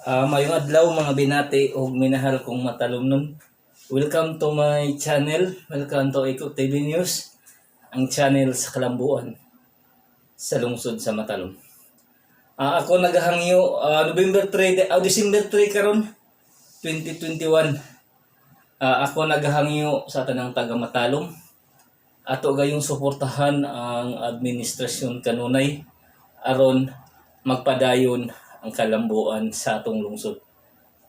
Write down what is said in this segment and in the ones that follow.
Maayong adlaw, mga binati ug minahal kong matalomnon. Welcome to my channel. Welcome to Eco TV News, ang channel sa kalambuan sa lungsod sa Matalom. Ako nagahangyo, November 3, December 3 karon 2021. Ako nagahangyo sa tanang taga Matalom. Ato gayong suportahan ang administrasyon kanunay aron magpadayon ang kalambuan sa atong lungsod.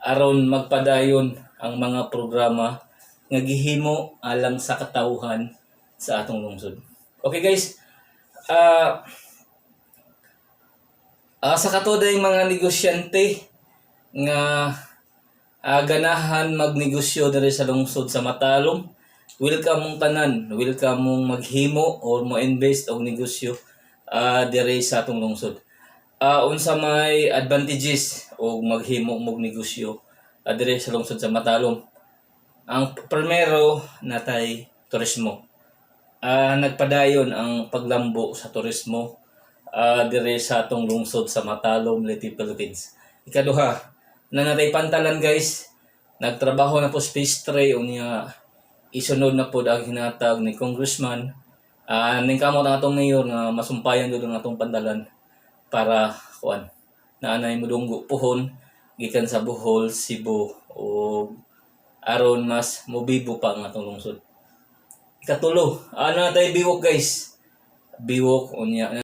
Aron magpadayon ang mga programa nga gihimo alang sa katawhan sa atong lungsod. Okay guys, sa katuday mga negosyante nga ganahan magnegosyo diri sa lungsod sa Matalom, welcome mong tanan, welcome mong maghimo or mo invest og negosyo diri sa atong lungsod. Unsa may advantages og maghimo mog negosyo diri sa lungsod sa Matalom? Ang primero, natay turismo. Nagpadayon ang paglambo sa turismo diri sa atong lungsod sa Matalom, Leyte, Philippines. Ikaduha, na natay pantalan, guys. Nagtrabaho na po Phase 3, unya isunod na pod ang hinatag ni congressman. Ning kamot ang atong mayor nga masumpayan jud ang atong pantalan para kuan naanay modunggo puhon gikan sa Bohol, Cebu o aron mas mobibo pa ang atong lungsod. Ikatulo, natay biwok, guys. Biwok, unya